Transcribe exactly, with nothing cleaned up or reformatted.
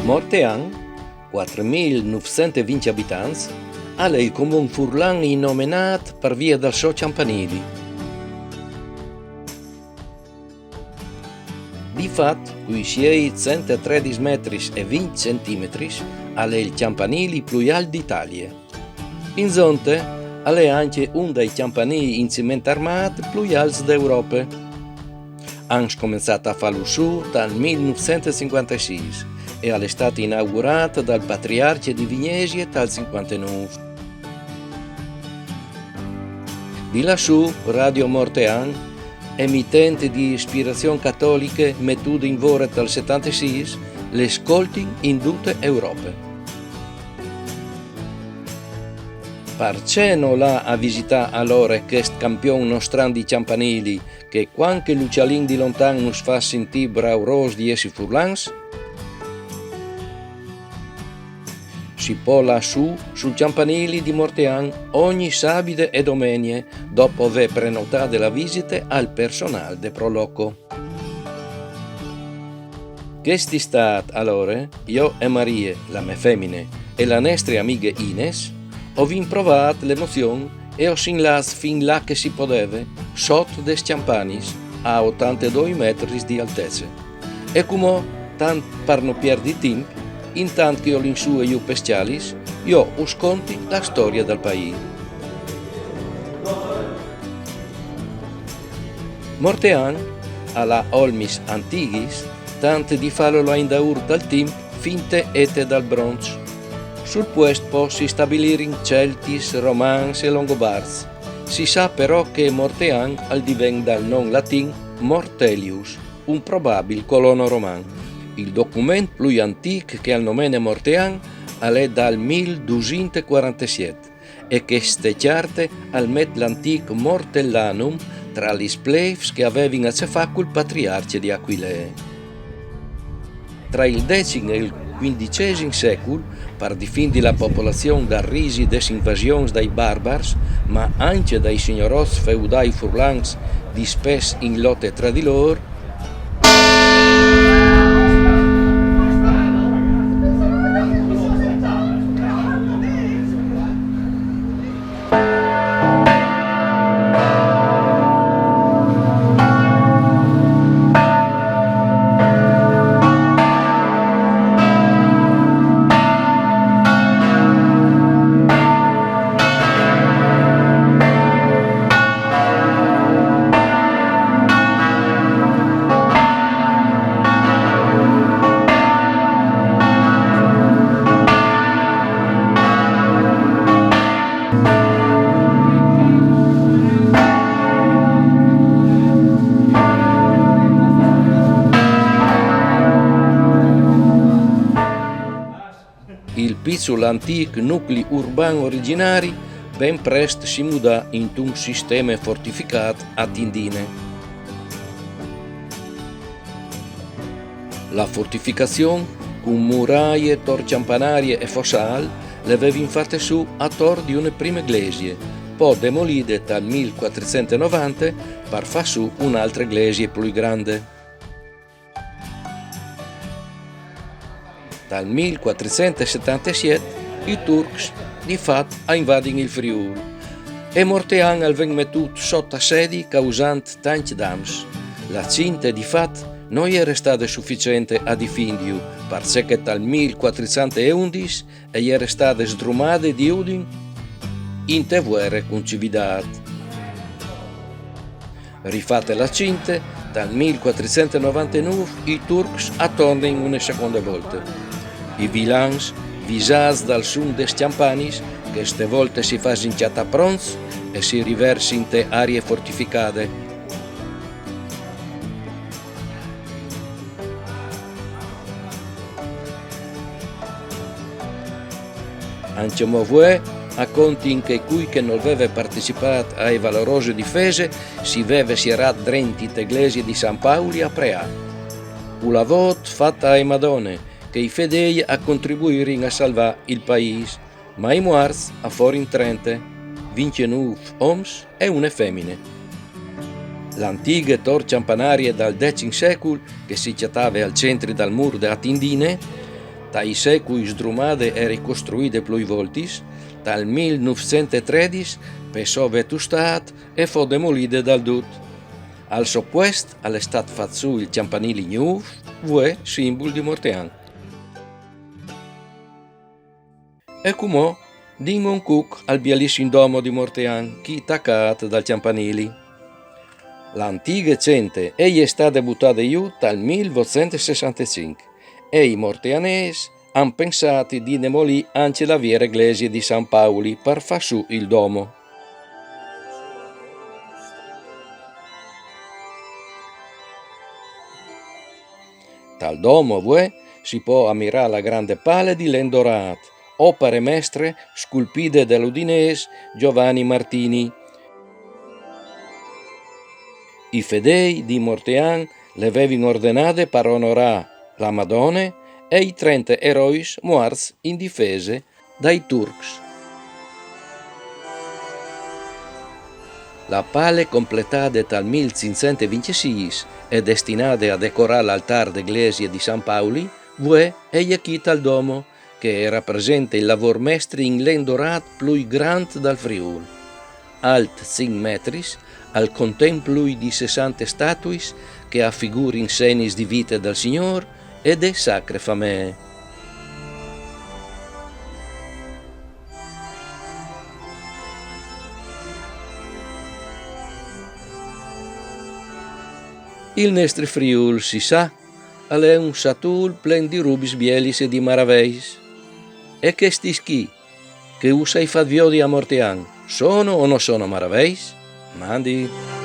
Mortean, cuatri mil nûfcent e vincj abitants, al è il comun furlan innomenât par via dal so cjampanili. Di fat, cui siei cent e tredis metris e vincj centimetris, al è il cjampanili plui alt di Italie. In zonte, al è ancje un dai cjampanîi in ciment armât plui alts di Europe. Àn scomençât a fâlu sù tal mil nûfcent e cincuantesîs e al è stât inaugurât dal patriarcje di Vignesie tal cincuantenûf. Di lassù, Radio Mortean, emitent di ispirazion catoliche metude in vore tal setantesîs, le scoltin in dute Europe. Parcè no lâ a visitâ alore chest campion nostran di cjampanili, che cuant che lu cjalìn di lontan nus fâs sintî braurôs di jessi furlans? Si pò lâ sù sul cjampanili di Mortean ogni sabide e domenie, dopo vê prenotade la visite al personâl de Pro Loco. Chest istât, alore, jo e Marie, la mê femine, e la nestre amighe Ines, o vin provât l'emozion e o sin lâts fin là che si podeve, sot des cjampanis, a otantedoi metris di altece. E cumò, tant par no pierdi timp, intant che o lin sù e jù pes cjalis, jo us conti la storie dal paîs. Mortean al à olmis antighis, tant di fâlu lâ indaûr tal timp fin te ete dal bronç. Sul puest po si stabilirin celtis, romans e longobarts. Si sa però che Mortean al diven dal non latin Mortelius, un probabil colono roman. Il document plui antîc che al nomene Mortean al è dal mil dusinte cuarantesiet, e cheste cjarte al met l'antîc Mortellanum tra lis pleifs che a vevin a cefâ cul patriarcje di Aquilee. Tra il decim e il cuindicesim secul, par difindi la popolazion dal risi des invasions dai barbars, ma ancje dai signorots feudâi furlans dispès in lote tra di lôr, il piçul antîc nucli urban origjinari ben prest si mudà intun sisteme fortificât a tindine. La fortificazion, cun muraie, tor cjampanarie e fossâl, le vevin fate sù ator di une prime glesie, po demolide tal mil cuatricent e novante par fâ sù une altre glesie plui grande. Dal mil cuatricent e setantesiet i turcs, di fat, a invadin il Friûl. E Mortean al ven metût sot assedi causant tancj dams. La cinte, di fat, no jere stade suficiente a difindiju, parcè che tal mil cuatricent e undis e jere stade sdrumade di Udin inte vuere cun Cividât. Rifate la cinte, dal mil cuatricent e novantenûf i turcs a tornin une seconde volte. I vilans, visâts dal sun des cjampanis, cheste volte si fasin cjatâ pronts e si riversin te arie fortificade. Ancjemò vuê a contin che cui che nol veve partecipât ae valorose difese si veve sierât drenti te glesie di San Pauli a preâ. Une vôte fate ae Madone, che i fedêi a contribuirin a salvâ il paîs, ma i muarts a forin trente, vincjenûf oms e une femine. L'antighe tor cjampanarie dal decim secul, che si cjatave al centri dal mûr de Atindine, Tai secui sdrumade e ricostruide plui voltis, tal mil nûfcent e tredis, pe sô vetustât, e fo demolide dal dut. Al so puest al è stât fat sù il cjampanili gnûf, vuê simbul di Mortean. E cumò dîn un cuc al bielissim domo di Mortean, chi tacât dal cjampanili. La antighe cente e je stade butade jù tal mil votcent e sessantecinc e i morteanês a àn pensât di demolî ancje la viere glesie di San Pauli par fâ sù il domo. Tal domo vuê si pò amirâ la grande pale di len dorât, opare mestre sculpide dal udinês Giovanni Martini. I fedêi di Mortean le vevin ordenade par onorâ la Madone e i trente erois muarts in difese dai turcs. La pale completade tal mil cinccent e vincjesîs e destinade a decorâ l'altâr de glesie di San Pauli, vuê e je chi tal domo, che e rapresente il lavôr mestri in len dorât plui grant dal Friûl. Alt cinc metris, al conten plui di sessante statuis che a figurin senis di vite dal Signôr e de Sacre Famee. Il nestri Friûl, si sa, al è un satûl plen di robis bielis e di maraveis. E chestis chi, che us ai fat viodi a Mortean, sono o no sono maraveis? Mandi!